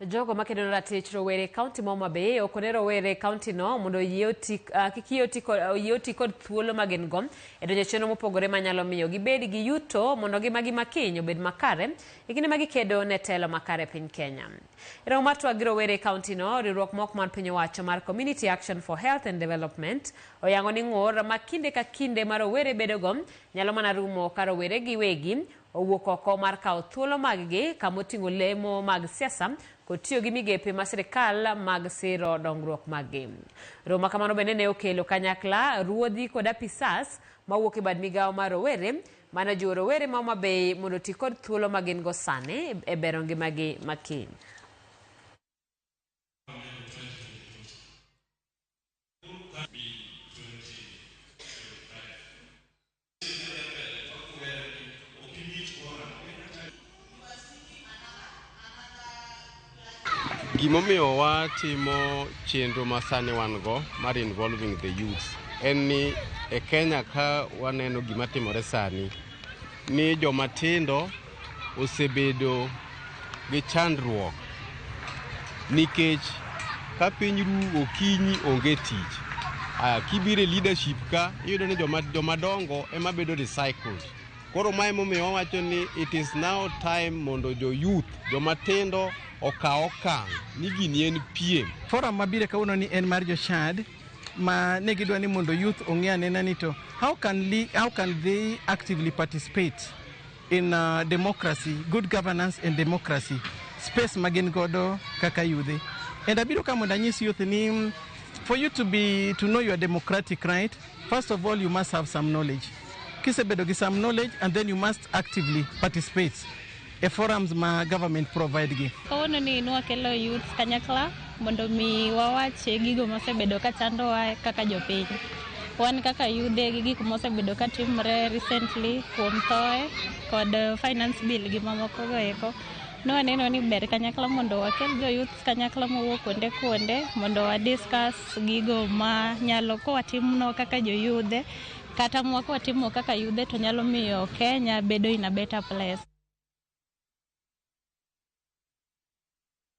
Jogo makedo ne ratich rowere e kaunti ma Homa Bay okone rowere e kaunti no mondo oyie oti, kik yie oti kod, oyie oti kod thuolo ma gin go e donjo e chenro mopogore manyalo miyo gibed gi yuto mondo ngimagi ma kiny obed makare e kinde ma gikedo ne telo makare e piny Kenya. E romo mar twak gi rowere e kaunti no, riwruok mok mar piny owacho mar Community Action for Health and Development oyango ni ng'ur ma kinde ka kinde ma rowere bedogo nyalo mana rumo ka rowere giwegi owuok oko mar kawo thuolo maggi kama oting'o lemo mag siasa kod tiyo gi migepe ma sirikal mag siro dongruok maggi. Romo ma kamano bende ne okelo kanyakla ruodhi kod apisas mawuok e bad migawo mar rowere mane ojiwo rowere ma Homa Bay mondo oti kod thuolo ma gin go sani e bero ngimagi ma kiny. Gimomiyo watimo chenro ma sani wan go mar involving the youth en ni e Kenya ka waneno gima timore sani ni joma tindo osebedo gi chandruok nikech ka piny ru okinyi onge tich. Aya, kibiro e leadership ka iyudo ni joma dongo ema bedo recycled. Koro mae momiyo wawacho ni it is now time mondo jo youth, joma tindo okaw okang' ni gini en piem. Forum mabiro kawuono ni en mar jo Chad ma ne gidwa ni mondo youth ong'e anena ni to how can they actively participate in democracy, good governance and democracy space ma gin godo kaka yudhe. And abiro ka mondo anyis youth ni for you to know your democratic right, first of all you must have some knowledge. Kisebedo gi some knowledge and then you must actively participate e forums ma government provide gi. Kawuono ni nwakelo youth kanyakla mondo mi wawach gigo mosebedo ka chandowa kaka jopiny. Wan kaka yudhe gi gik mosebedo ka timre recently kuom thoe kod finance bill gi mamoko go eko. Nwaneno ni ber kanyakla mondo wakel jo youth kanyakla mowuok kuonde kuonde mondo wa discuss gigo ma nyalo kowatimno kaka joyudhe kata mwa kwatimo kaka yudhe to nyalo miyo Kenya bedo in a better place.